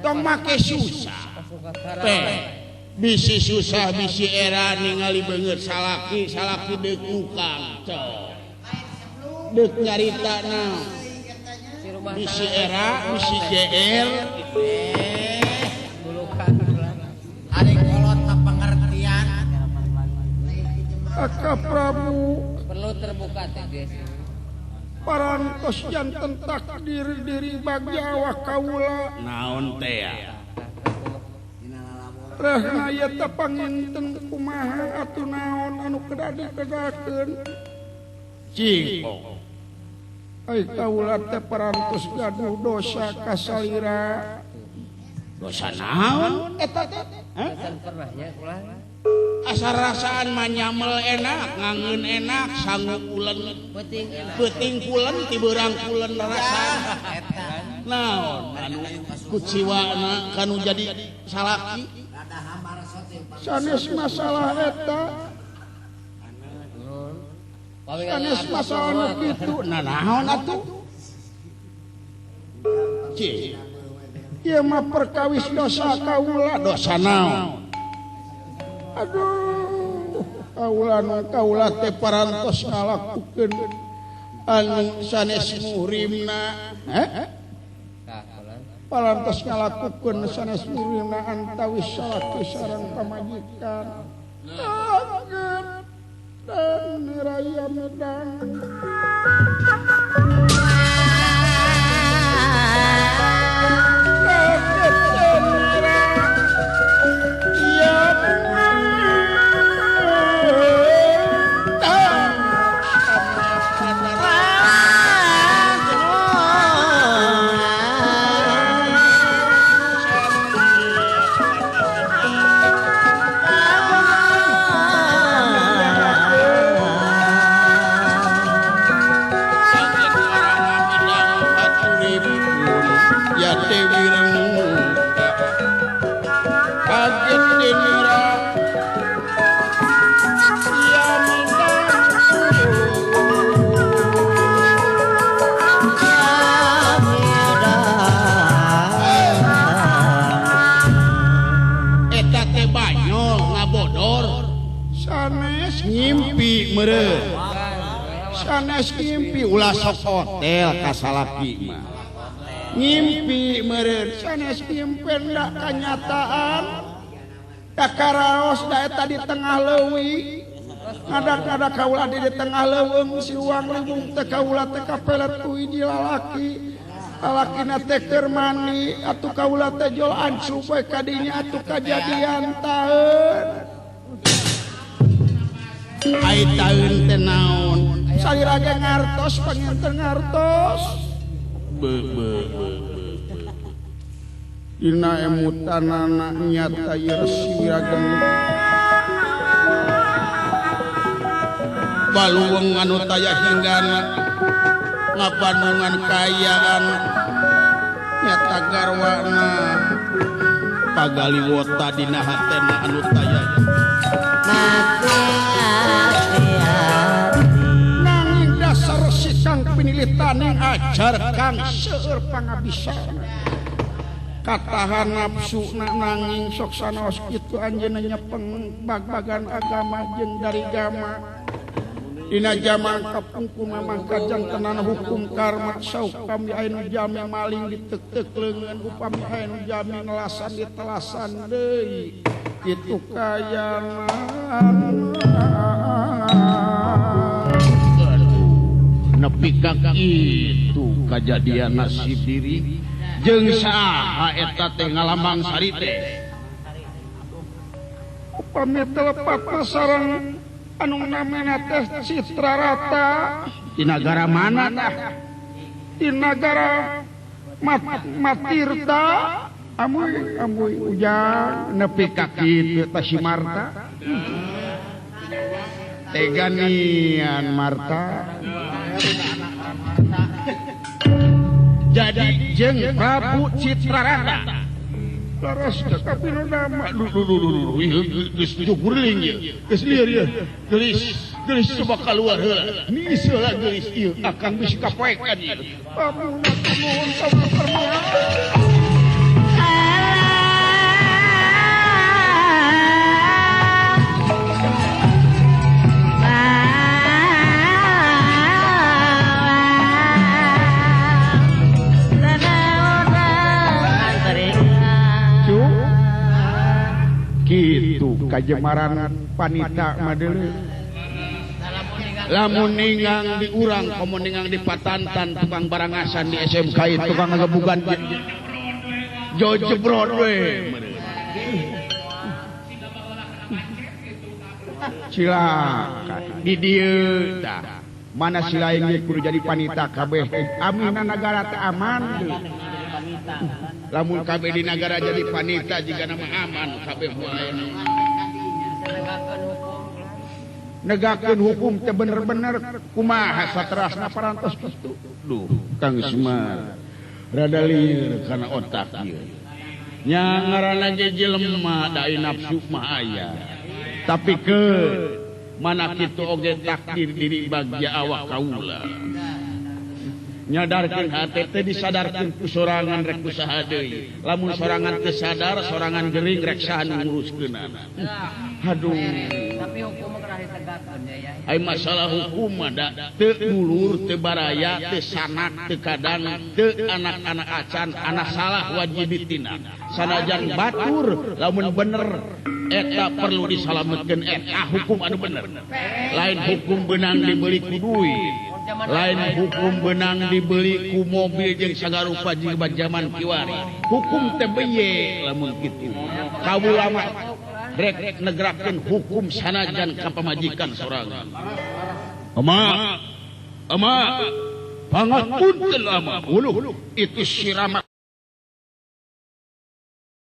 Tong make susah. Teh bisi susah bisi era ningali beungeut salaki salaki deuk nukang cok. Deuk nyarita naon. Bisi era bisi GR ari kolot pengertian. Aka Prabu perlu terbuka teh guys. Parantos janten takdir diri bagja awak kaula. Naon teh ya? Rehna ieu teh panginten kumaha atuh naon anu kedah dikedakeun. Cing. Ai kaula teh parantos gaduh dosa kasalira. Dosa naon eta teh? Hah? Pernahnya ulah. Asa rasaan mah nyamel enak, ngangeun enak, sangu pulen, peuting pulen, ti beurang pulen rasana. Naon anu kuciwana kanu jadi salaki. Sanes masalah eta. Sanes masalah nu kitu. Nah naon atuh? Cih. Ieu mah perkawis dosa kaula. Dosa naon? Aduh, kaula nu kaula teh parantos ngalakukeun anu sanes muhrimna. Heh? Parantos ngalakukeun sanes muhrimna antawis salaki sareng pamajikan. Kaget dan raya medang. Kaget dan raya. Sanes ngimpi ulah sok hotel ka salaki mah. Ngimpi meureun sanes ngimpi da kanyataan. Kakaraos da eta di tengah leuwi. Ngadak-ngadak kaula di tengah leuweung si uang liwung teh kaula teh kapelet ku hiji lalaki. Lalakina teh keur mandi atuh kaula teh jol ancup we ka dinya atuh kajadian taeun. Ai taeun teh naon? Salira ge ngartos panginten ngartos. Be be be. Dina emutanana nyata ieu Resi Wirageni. Baluweung anu taya hinggana ngabandungan kaayaan nyata garwana pagaliwota dina hatena anu taya. Nanging dasar resi kang pinilitaning ajar kang seueur pangabisana. Katahan nafsu nanging sok sanaos kitu anjeunna nyepeng bag-bagan agama jeung dari gama. Dina jaman kapungkur memang kajantenan hukum karma sauk kami aya nu jami maling ditek-tek leungeun upami aya nu jami nelasan ditelasan deui kitu kayana. Nepi ka kitu kajadian nasib diri jeung saha eta teh ngalamang sari teh. Upami telepat sareng anu namina teh Citrarata di nagara mana tah? Di nagara Matirta. Amuy amuy ujang nepi ka kitu teh si Marta. Tega nian Marta. Jadi jeung Prabu Citrarata Laras kapinodama duh geus jugurling ieu geus lieur ieu geulis geulis coba kaluar heula nis heula geulis ieu akang bisi kapoekan ieu Pamunah nuhun ka permohonan. Kajemaran panita mah deuleu. Lamun ningang di urang komo ningang di Patantan tukang barangasan di SMK tukang ngagebugan jojebrot we. Cilaka di dieu tah. Mana si lain ge kudu jadi panita kabeh. Amina nagara teh aman deui. Lamun kabeh di nagara jadi panita jigana mah aman kabeh wae. Negakeun hukum teh bener-bener kumaha saterasna parantos kitu. Duh, Kang Semar rada lieur kana otak ieu. Nya ngaranna ge jelema da nafsu mah aya. Tapi ke mana kitu oge takdir diri bagja awak kaula. Nyadarkeun hate teh disadarkeun ku sorangan rek ku saha deui. Lamun sorangan teu sadar, sorangan gering rek saha nu nguruskeunana. Aduh. Tapi hukum mah kedah ditegakkeun ya. Ai masalah hukum mah da teu dulur, teu baraya, teu sanak, teu kadang, teu anak-anak acan, anak salah wajib ditindak. Sanajan batur lamun bener eta perlu disalametkeun eta hukum anu bener. Lain hukum beunang dibeli ku duit, lain hukum benang dibeli ku mobil jeung sagarupa jeung jaman kiwari. Hukum teh beye lamun kitu. Kaula mah rek negrakeun hukum sanajan ka pamajikan sorangan. Ama, ama, pangapunten ama, uluh itu sirama.